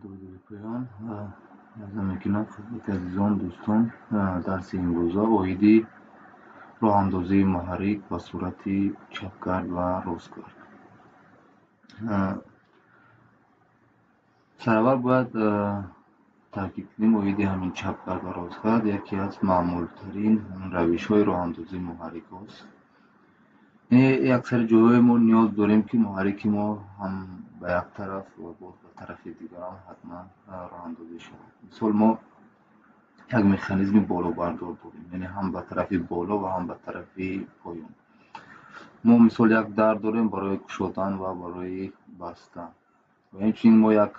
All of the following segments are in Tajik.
Дуруди бепоён арза мекунам хидмати азизон, дӯстон. Дарси имрӯза оиди роҳандозии муҳаррик ба сурати чапгард ва ростгард. Сараввал бояд таъкид кунем оиди ҳамин чапгард ва ростгард яке аз маъмултарин равишҳои роҳандозии муҳаррикҳост. Як сари ҷойҳое мо ниёз дорем, ки муҳаррики мо ҳам ба як тараф ва боз ба тарафи дигарам ҳатман роҳандозӣ шавад. Мисол, мо як механизми болобардор дорем, яъне ҳам ба тарафи боло ва ҳам ба тарафи поён. Мо, мисол, як дар дорем барои кушодан ва барои бастан. Ва инчунин мо як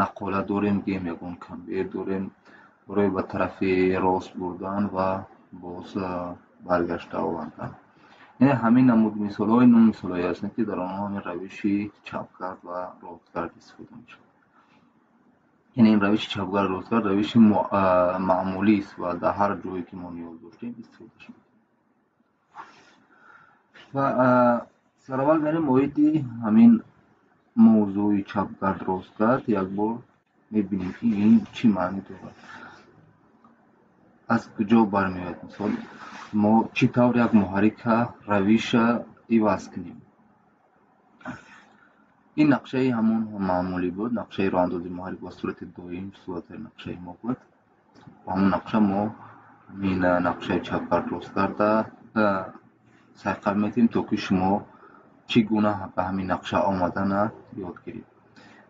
наққола дорем, гем ягон конвейер дорем барои ба тарафи рост бурдан ва боз баргашта овардан. Яъне ҳамин намуд мисолҳо ин мисолҳое ҳастанд, ки дар онҳо ҳамин равиши чапгард ва ростгард истифода мешавад. Яъне ин равиши чапгард, ростгард равиши маъмулист ва дар ҳар ҷое ки мо ниёз доштем, истифода шуд. Ва сараввал мерем оиди ҳамин мавзӯи чапгард, ростгард, як бор мебинем, ки ин чӣ маънӣ дорад, аз куҷо бармеояд, мисол, мо чӣ тавр як муҳаррика равиша иваз кунем. Ин нақшаи ҳамон маъмулӣ буд, нақшаи роҳандозии муҳаррик ба сурати доим, сурати нақшаи мо буд. Ба ҳамон нақша мо ҳамин нақшаи чапгард, ростгарда сайқал медиҳем, то ки шумо чӣ гуна ба ҳамин нақша омадана ёд гиред.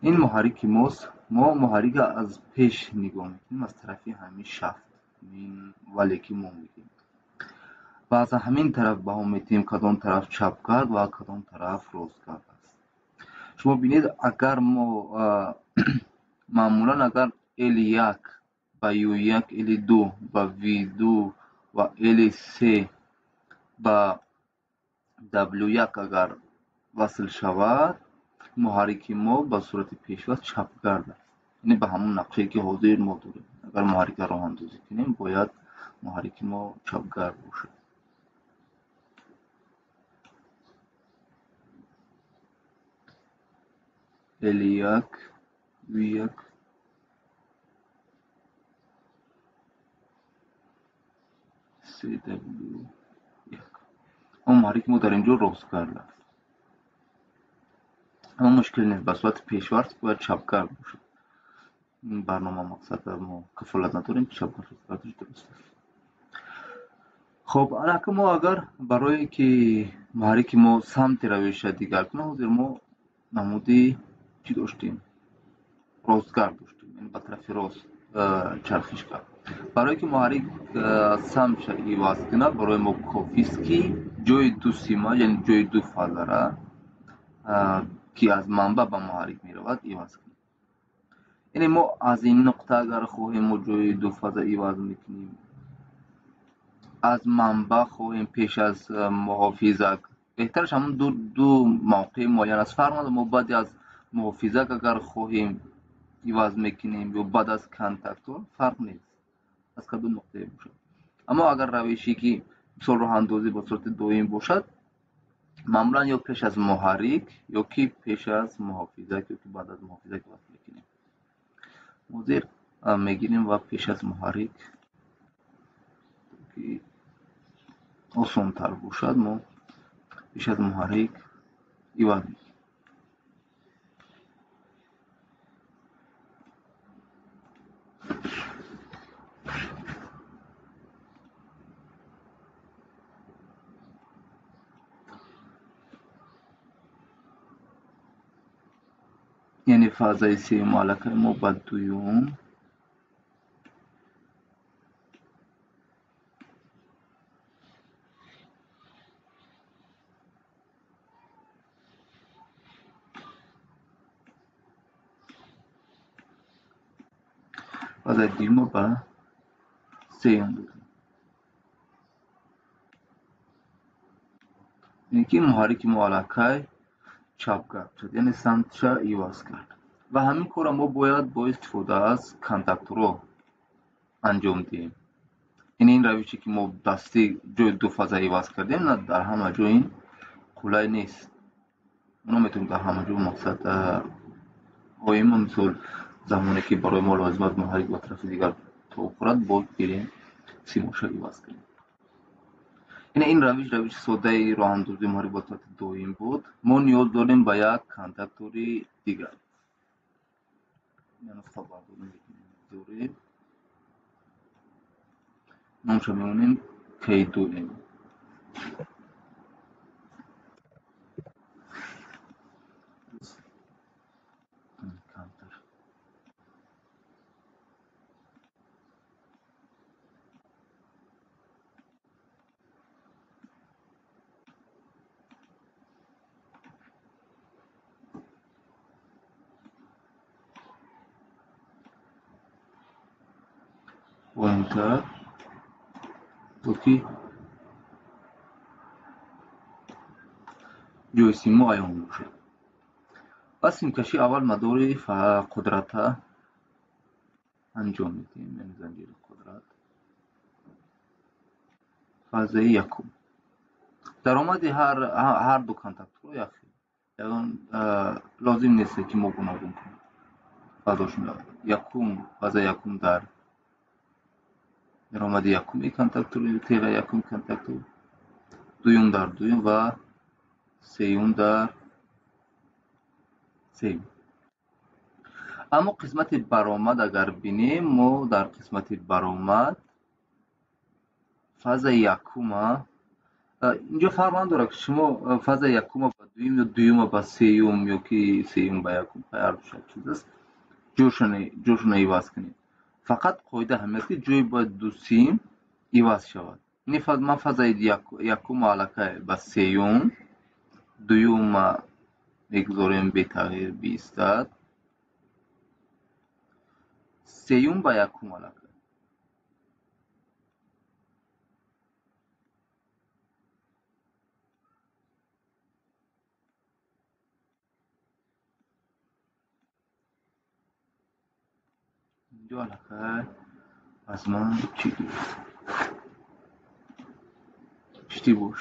Ин муҳаррики мост. Мо муҳаррика аз пеш нигоҳ мекунем, аз тарафи ҳамин шафт, ин вале ки мо мегӯем, ва аз ҳамин тараф баҳо медиҳем, кадом тараф чапгард ва кадом тараф ростгард аст. Шумо бинед, агар мо маъмулан агар L1 ба U1, L2 ба V2 ва L3 ба W1 агар васл шавад, муҳаррики мо ба сурати пешваст чапгард аст. Яъне ба ҳамон нақшае ки ҳозир мо дорем, агар муҳаррика роҳандозӣ кунем, бояд муҳаррики мо чапгард бошад. L1, U1, CW1. Он муҳаррики мо дар ин ҷо ростгард аст. Аммо мушкил нест, ба сурати пешварз бояд чапгард бошад. Ин барнома, мақсад, мо кафолат надорем, ки чапгард, ростгардаш дуруст аст. Хоб, анака мо агар барое ки муҳаррики мо самти равиша дигар кунад, ҳозир мо намуди чӣ доштем? Ростгард доштем, яъне ба тарафи рост чархиш кард. Барое ки муҳаррик самтша иваз кунад, барои мо кофист, ки ҷои ду сима, яъне ҷои ду фазара, ки аз манбаъ ба муҳаррик меравад, иваз кунем. Яъне мо аз ин нуқта агар хоҳем, мо ҷои ду фаза иваз мекунем. Аз манбаъ хоҳем, пеш аз муҳофизак беҳтараш, ҳамон ду мавқеи муайян аст, фарқ надорад. Мо баъди аз муҳофизак агар хоҳем, иваз мекунем ё баъд аз контактор, фарқ нест, аз кадом нуқтае бошад. Аммо агар равише ки, мисол, роҳандозӣ ба сурати доим бошад, маъмулан ё пеш аз муҳаррик, ё ки пеш аз муҳофизак, ё ки баъд аз муҳофизак иваз мекунем. Ҳозир мегирем ва пеш аз муҳаррик, ки осонтар бошад, мо пеш аз муҳаррик иваз мекунем. Яъне фазаи сеюм аллакай мо ба дуюм, фазаи дуюмро ба сеюм додем. Яъне ки муҳаррики мо аллакай чапгард шуд, яъне самтша иваз кард. Ва ҳамин корро мо бояд бо истифода аз контакторҳо анҷом диҳем. Яъне ин равише ки мо дастӣ ҷои ду фаза иваз кардем, на дар ҳама ҷо ин қулай нест. Мо наметавонем дар ҳама ҷо, мақсад, Оим мисол замоне ки барои мо лозим аст муҳаррик ба тарафи дигар тоб хӯрад, боз гирем симоша иваз кунем. Ин равиш равиши содаи роҳандозии муҳаррик ба сурати доим буд. Мо ниёз дорем ба як контактори дигар. Нусхабардорӣ мегузорем. Номша мемонем K2M. Камтар. Поинтар то ки ҷои симмо аён бошад. Ва симкашӣ аввал мадори қудрата анҷом медиҳем, яъне занҷири қудрат. Фазаи якум. Даромади ҳар ду контактро як хел. Ягон лозим нест ки мо гуногун кунем. Фазошон якум, фаза якум дар даромади якуми контактори, теғаи якуми контактор, дуюм дар дуюм ва сеюм дар сеюм. Аммо қисмати баромад агар бинем, мо дар қисмати баромад фазаи якума инҷо фарқ надорад, ки шумо фазаи якума ба дуюм ё дуюма ба сеюм ё ки сеюм ба якум, ҳар ду як чиз аст, ҷошона иваз кунед. Фақат қоида ҳамин аст, ки ҷои бояд ду сим иваз шавад. Ман фазаи якума аллакай ба сеюм, дуюма мегузорем бетағйир биистад, сеюм ба якум аллакай. Инҷо аллакай аз ман чӣ гирифт? Иштибоҳ.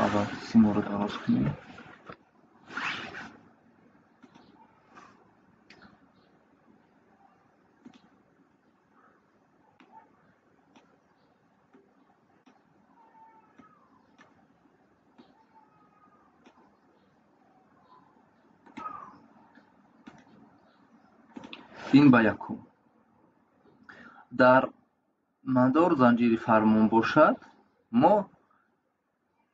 Аввал симоро дароз кунем. Ин ба якум. Дар мадор занҷири фармон бошад, мо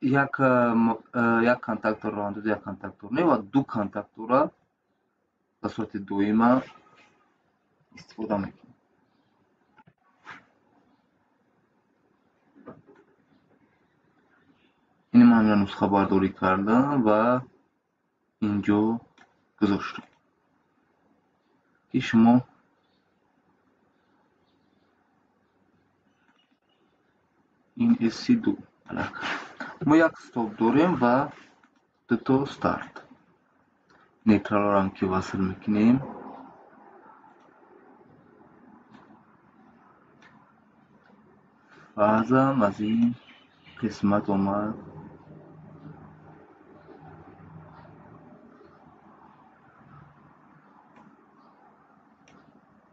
як контакторро андоз, як контактор не ва ду контактора ба сурати доима истифода мекунем. Ин ман ҳамин нусхабардорӣ кардам ва инҷо гузоштам, ки шумо ин SC2 аллакай. Мо як стоп дорем ва дуто старт. Нейтралро ки васл мекунем. Фазам аз ин қисмат омад.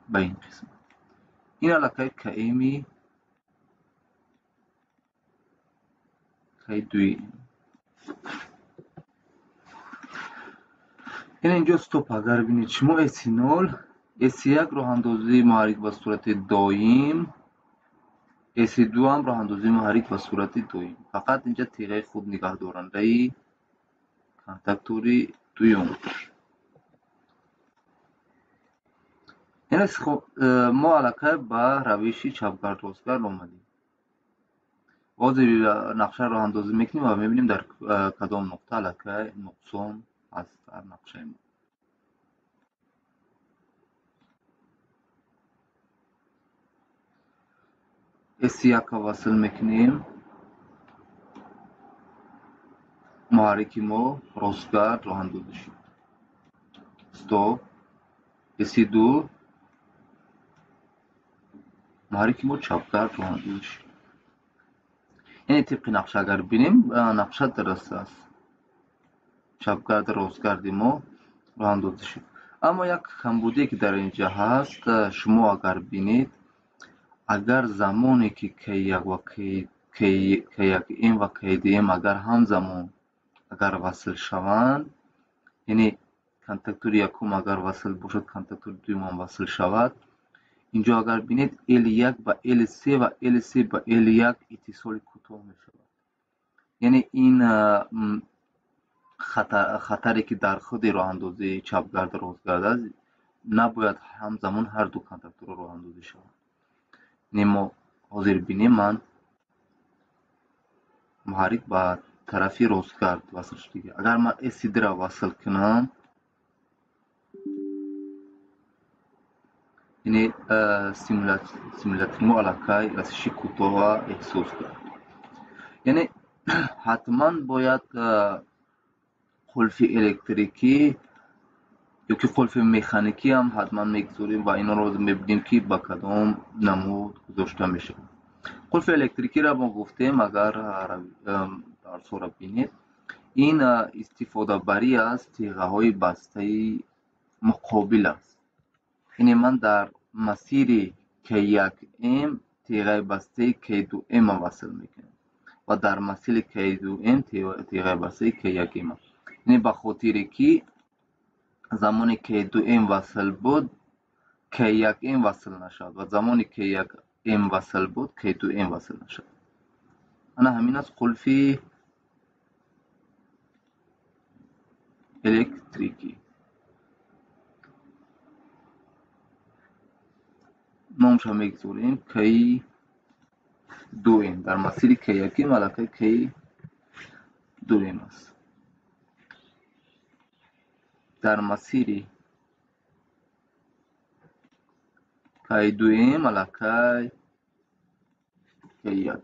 Ба ин қисмат. Ин аллакай КМ К2. Ин инҷо стоп агар бинед шумо SC0, SC1 роҳандозии муҳаррик ба сурати доим, SC2 ҳам роҳандозии муҳаррик ба сурати доим. Фақат инҷа теғаи худ нигаҳдорандаи контактори дуюм. Яъне мо аллакай ба равиши чапгард ростгард омадем. Ҳозир нақшаро роҳандозӣ мекунем ва мебинем дар кадом нуқта аллакай нуқсон ҳаст дар нақшаи мо. S1 васл мекунем. Муҳаррики мо ростгард роҳандозӣ шуд. Стоп. S2 Муҳаррики мо чапгард роҳандозӣ шуд. Яъне тибқи нақша агар бинем, нақша дуруст аст. Чапгард ростгарди мо роҳандозӣ шуд. Аммо як камбудие ки дар инҷа ҳаст, шумо агар бинед, агар замоне ки К1 ва К1М ва К2М агар ҳамзамон агар васл шаванд, яъне контактори якум агар васл бошад, контактори дуюм ҳам васл шавад, инҷо агар бинед L1 ба L3 ва L3 ба L1 иттисоли кӯтоҳ мешавад. Яъне ин хатаре ки дар худи роҳандозии чапгард ростгард аст, набояд ҳамзамон ҳар ду контакторро роҳандозӣ шаванд. Яъне мо ҳозир бинем, ман муҳаррик ба тарафи ростгард васл шуд. Агар ман S2-ро васл кунам, яъне симулятори мо аллакай расиши кӯтоҳро эҳсос кард. Яъне ҳатман бояд қулфи электрикӣ ёки қулфи механикӣ ҳам ҳатман мегузорем ва инҳоро мебинем, ки ба кадом намуд гузошта мешавад. Қулфи электрикиро мо гуфтем, агар дарсҳоро бинед, ин истифодабарӣ аз тиғаҳои бастаи муқобил аст. Яъне ман дар масири К1М тиғаи бастаи К2М васл мекунам ва дар масири К2М тиғаи бастаи К1М. Яъне ба хотире ки замони К2М васл буд, К1М васл нашавад ва замони К1М васл буд, К2М васл нашавад. Ана ҳамин аст қулфи электрикӣ. Номша мегузорем К2М. Дар масири К1М аллакай К2М аст. Дар масири К2М аллакай К1.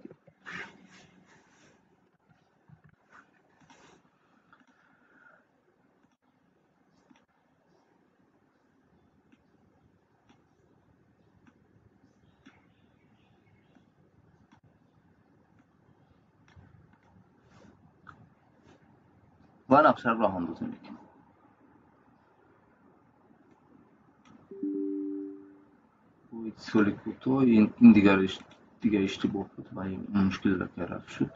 Ва нақшаро роҳандозӣ мекунем. Иттисоли кӯтоҳ ин дигар иштибоҳ буд ва ин мушкил рафт шуд.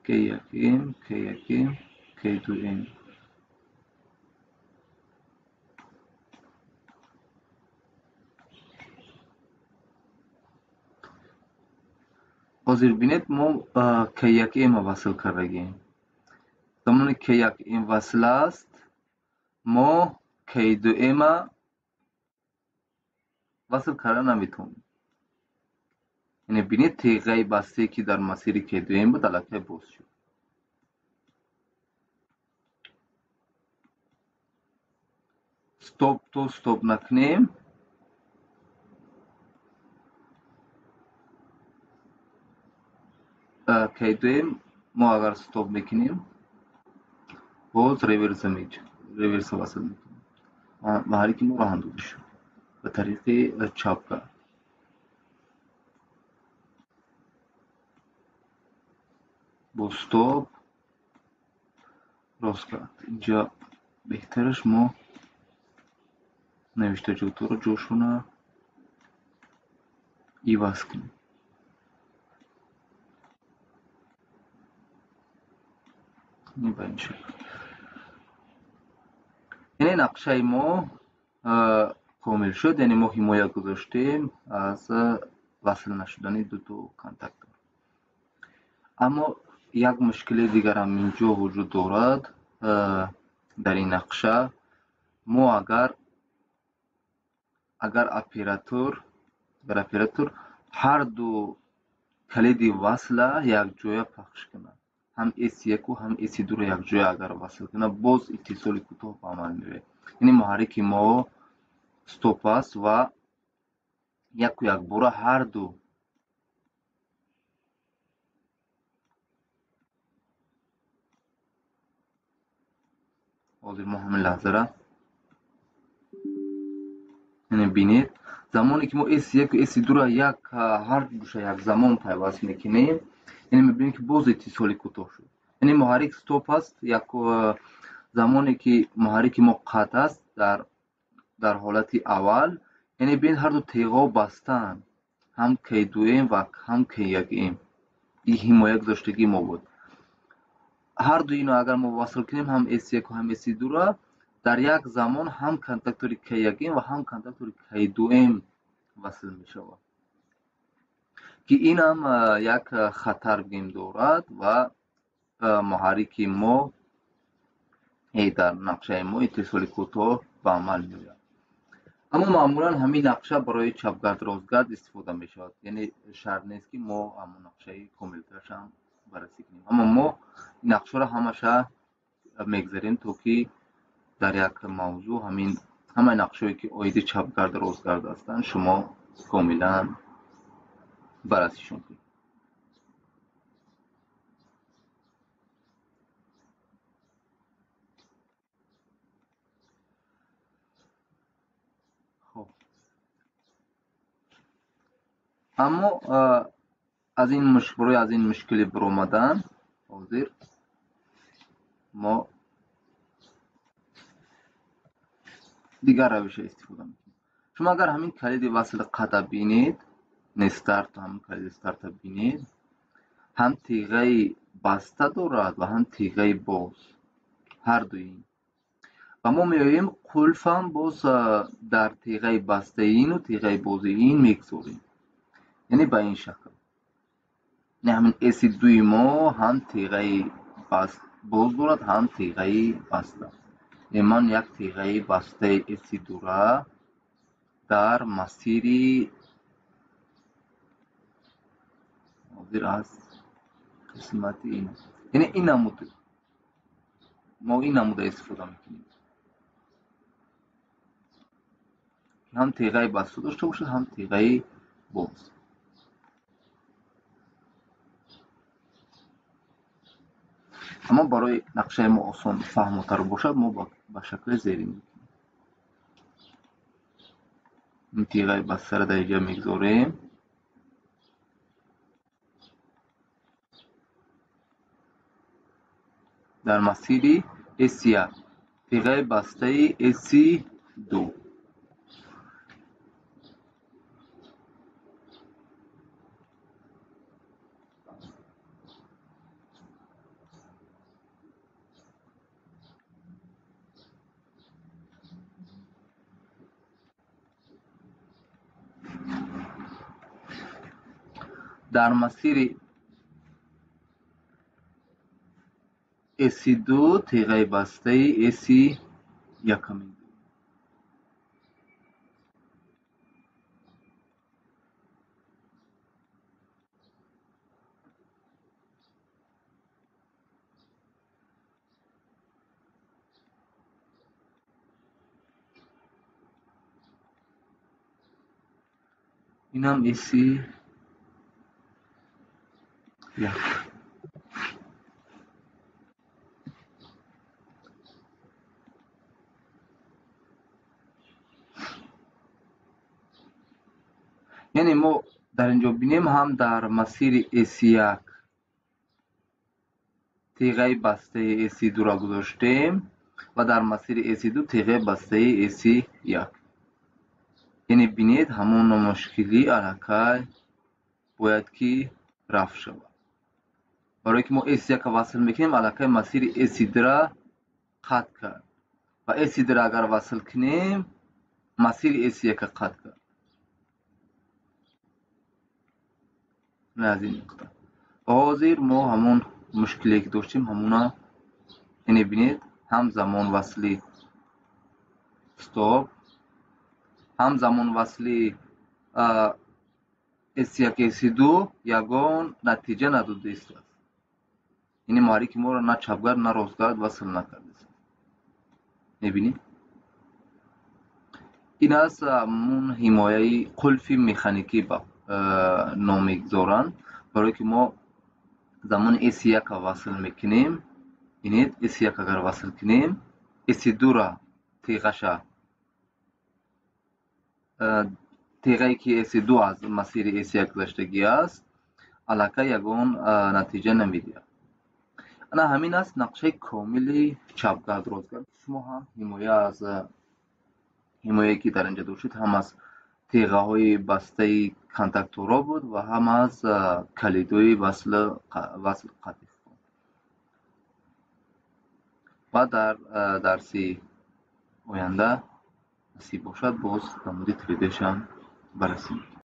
К1М, К1М, К2М. Ҳозир бинед, мо К1М васл кардагем. Замоне К1М васл аст, мо К2М васл карда наметавонем. Яъне бинед, тиғаи бастае ки дар масири К2М буд, аллакай боз шуд. Стоп то стоп накунем, К2М мо агар стоп мекунем, боз реверса васл мекунем. Муҳаррики мо роҳандозӣ шуд ба тариқи чапгард. Бо стоп ростгард. Инҷа беҳтараш мо навиштаҷотҳоро ҷошона иваз кунем. Ба ин шакл. Яъне нақшаи мо комил шуд, яъне мо ҳимоя гузоштем аз васл нашудани дуто контактор. Аммо як мушкили дигарам инҷо вуҷуд дорад дар ин нақша. Мо агар оператор ҳар ду калиди васла якҷоя пахш кунад, ҳам S1 ҳам S2-ро якҷоя агар васл кунад, боз иттисоли кӯтоҳ ба амал меояд. Яъне муҳаррики мо стоп аст ва яку якбора ҳар ду ҳозир мо ҳамин лаҳзара Яъне бинед, замоне ки мо S1 ва S2-ро як ҳар душа як замон пайваст мекунем, яъне мебинем, ки боз иттисоли кӯтоҳ шуд. Яъне муҳаррик стоп аст, як замоне ки муҳаррики мо қатъ аст дар ҳолати аввал, яъне бинед, ҳарду теғҳо бастаанд, ҳам K2M ва ҳам K1M. Ин ҳимоя гузоштагии мо буд. Ҳарду ино агар мо васл кунем, ҳам S1 ва ҳам S2-ро, дар як замон ҳам контактори K1M ва ҳам контактори K2M васл мешавад, ки инам як хатар бигем дорад ва муҳаррики мо дар нақшаи мо иттисоли кӯтоҳ ба амал меояд. Аммо маъмулан ҳамин нақша барои чапгард ростгард истифода мешавад, яъне шарт нест, ки мо ҳамон нақшаи комилтарашам баррасӣ кунем, аммо мо нақшаро ҳамаша мегзарем, то ки дар як мавзӯъ ҳамин ҳамаи нақшҳое, ки оиди чапгард ростгард ҳастанд, шумо комилан баррасишон кунед. Хоб, аммо аз ин барои аз ин мушкилӣ баромадан ҳозир мо дигар равиша истифода мекунем. Шумо агар ҳамин калиди васли қатъа бинед, не старт, ҳамин калиди старта бинед, ҳам теғаи баста дорад ва ҳам теғаи боз, ҳарду ин. Ва мо меоем, қулфам боз дар теғаи бастаи ину теғаи бози ин мегузорем, яъне ба ин шакл. Ҳамин S2 мо ҳам теғаи боз дорад, ҳам теғаи баста. Ман як теғаи бастаи S2-ра дар масири ҳозир аз қисмати ин, яъне ин намуд, мо ин намуда истифода мекунем, ҳам теғаи баста дошта бошад, ҳам теғаи боз. Аммо барои нақшаи мо осон фаҳмотар бошад, мо ба шакли зерин мекунем. Ин теғаи бастаро дар инҷа мегузорем. Дар масири S1 теғаи бастаи S2. Дар масири S2 теғаи бастаи S1 мегузорем. Инам S1. Яъне мо дар инҷо бинем, ҳам дар масири S1 теғаи бастаи S2-ро гузоштем ва дар масири S2 теғаи бастаи S1. Яъне бинед, ҳамон мушкилӣ аллакай бояд ки рафт шавад. Барое ки мо S1-ро васл мекунем, аллакай масири S2-ра қатъ кард ва S2-ра агар васл кунем, масири S1-ро қатъ кард. Аз ин нуқта ҳозир мо ҳамон мушкиле ки доштем, ҳамона, яъне бинед, ҳам замон васли стоп, ҳам замон васли S1 S2 ягон натиҷа надодааст. Яъне муҳаррики моро на чапгард, на ростгард васл накардааст. Мебинед? Ин аст ҳамун ҳимояи қулфи механикӣ ба ном мегузоранд, барое ки мо замони S1 васл мекунем, бинед, S1 агар васл кунем, S2-ра теғаша Теғае, ки S2 аз масири S1 гузаштагӣ аст, аллакай ягон натиҷа намедиҳад. Ана ҳамин аст нақшаи комили чапгард, ростгард. Шумо ҳам ҳимоя аз ҳимояе, ки дар инҷа доштед, ҳам аз теғаҳои бастаи контакторҳо буд ва ҳам аз калидҳои васл қатъи. Ва дар дарси оянда, насиб бошад, боз намуди 3D-шам баррасӣ мекунем.